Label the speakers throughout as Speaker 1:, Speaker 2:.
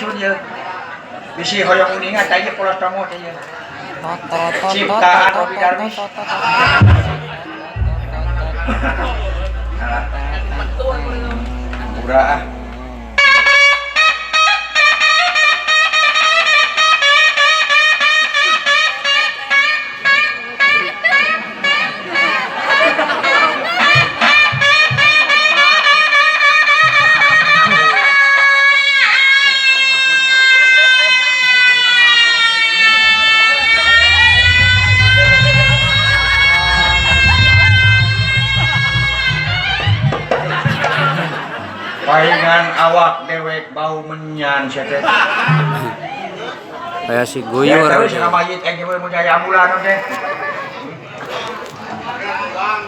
Speaker 1: Ieu. Bisi hoyong uninga tah ieu polos tomo teh ieu. Ciptaan Robi Darwis. Alah. Murah ah. Palingan awak dewek bau menyan sia teh.
Speaker 2: Kayak si guyur.
Speaker 1: Ya terus mayit engke mun jaya ambulan teh.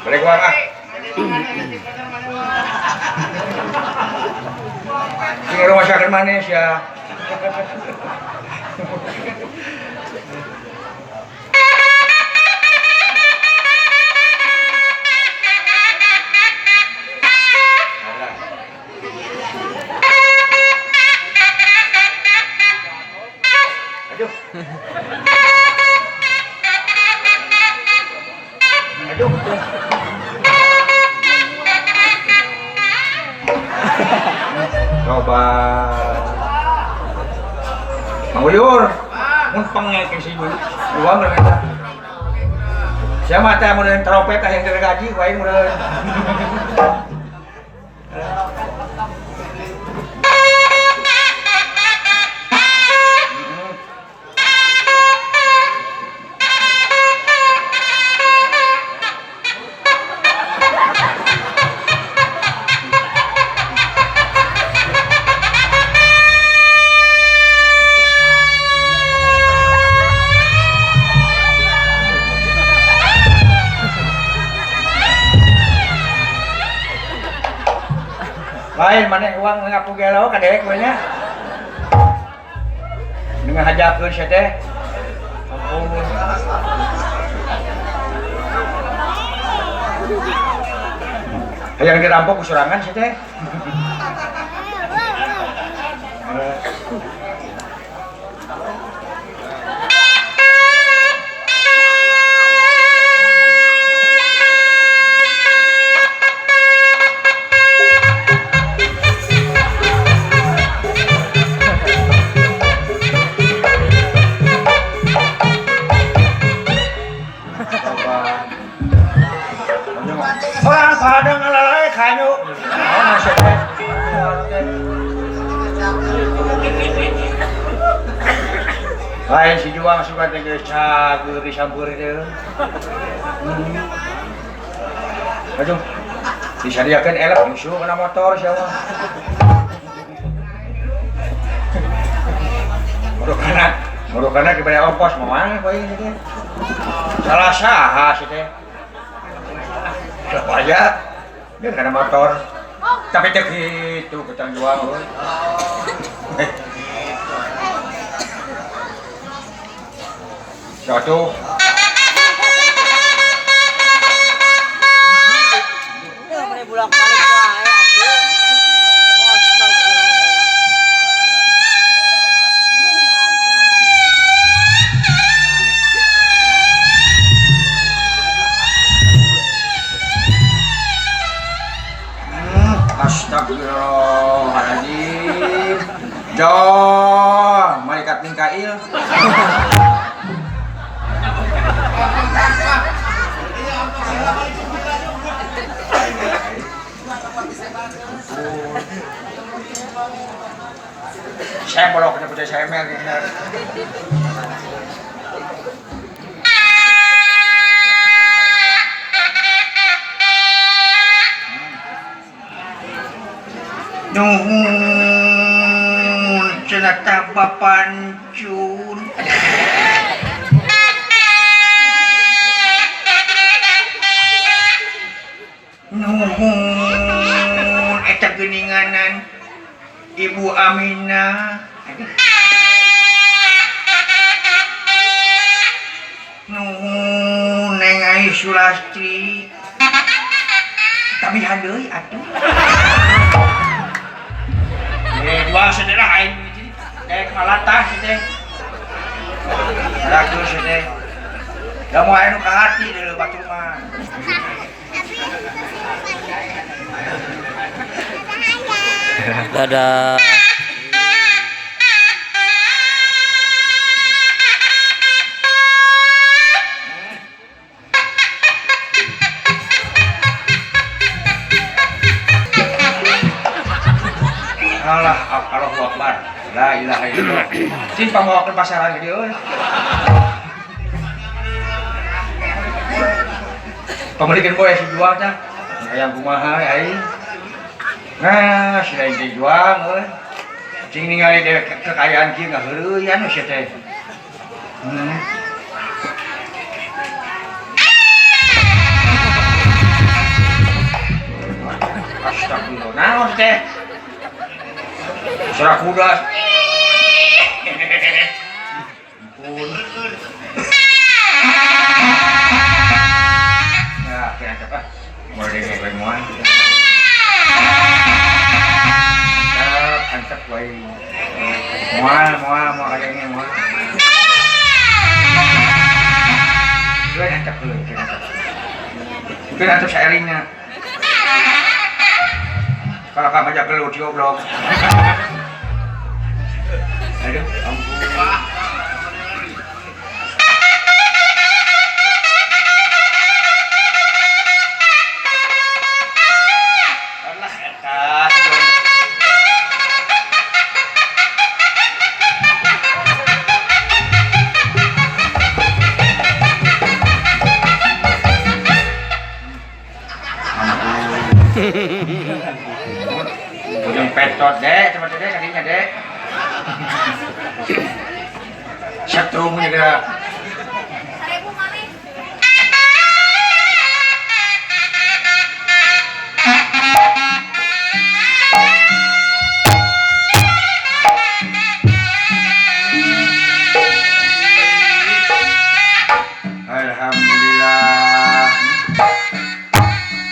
Speaker 1: Balik uang ah. Sing rumah sakit manis ya. Aduh. Aduh. Coba. Mang Uyur. Mun pengek si Uyur. Dua mereka. Siapa teh mun trompet yang gaji wae mun. Lain mana uang ngaku gelo ka dewek we nya. Dengan hajakeun sia teh. Ampun. Hayang dirampok ku sorangan sia teh. Orang pada ngalalai kanyu. Lain si Juang suka teh geus cager disampeur teh. Aduh. Disadiakeun elep musuh kana motor sia mah. Murukana dibere ongkos moal we teh. Salah saha si teh. Aja dia karena motor tapi teh gitu ketang juang euy. Satu
Speaker 3: bolak-balik wae atuh. Astagfirullah.
Speaker 1: Astagfirullahaladzim. John, malaikat Mikail. Saya bolok nyebutnya saya mel bener. Nuhun cenah tah bapancun. Nuhun eta geuninganan Ibu Aminah. Nuhun Neng Ai Sulastri. Tabihan deui atuh. Dua saudara aing Malatah sih teh. Ragu sih teh. Da moal anu ka hati deuleu batur mah.
Speaker 3: Dadah.
Speaker 1: Alah, Allahu Akbar. La ilaha illallah. Cing pangbawakeun pasaran ge euy. Pamelikeun boy si jual tah. Hayang kumaha aing. Nah, si lain teh juang euy. Cing ningali dewek kekayaan kieu ngaheureuyan sia teh. Astagfirullah. Naon teh? Suara kuda. Ampun. Ya, kena apa? Mau dengek wae moal. Antep, antep wae. Moal, moal, moal kadenge moal. Keun antep keun, keun antep. Keun antep saelingna. Kalau kamu aja gelut goblok. Aduh, ampun. Alah eta. Ujung petot dek, coba dek kakinya dek. Setrumnya gerak. Alhamdulillah.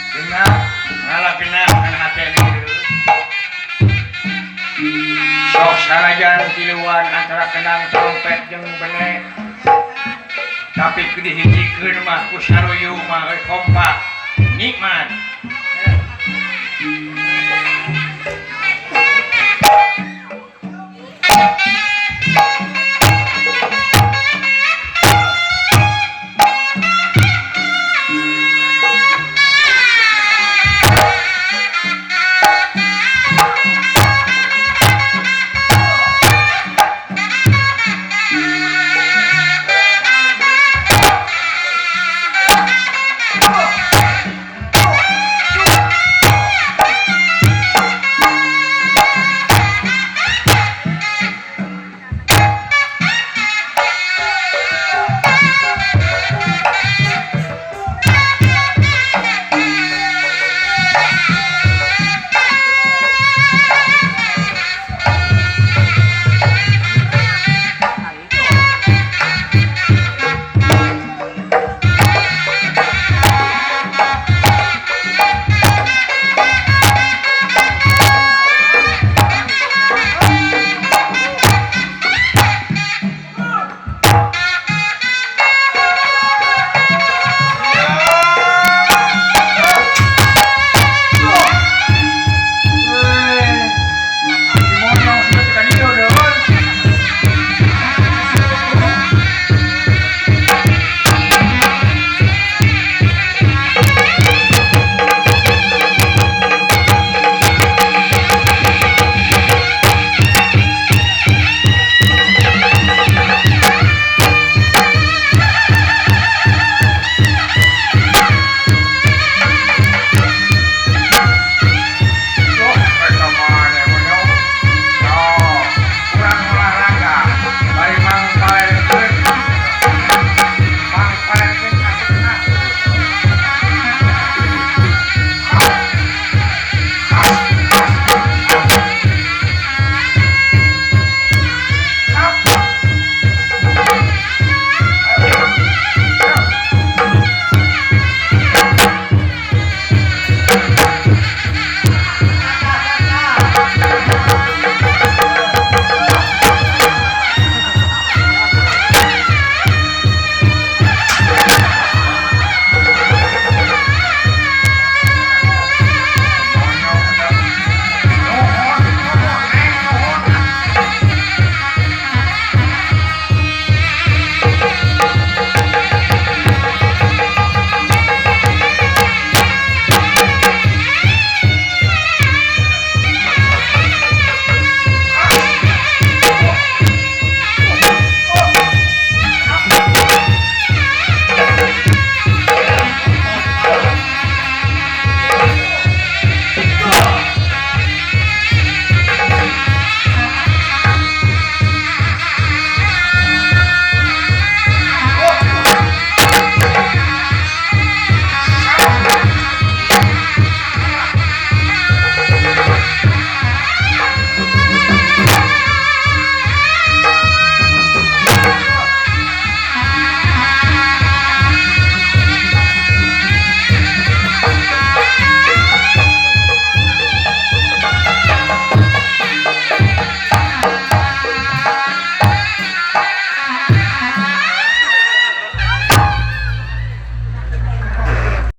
Speaker 1: Kena, ngalah kena kan hati ini. Sok sanajan tiluan antara kenang trompet jeung benek. Tapi dihijikeun mah ku saruyu mah kompak nikmat.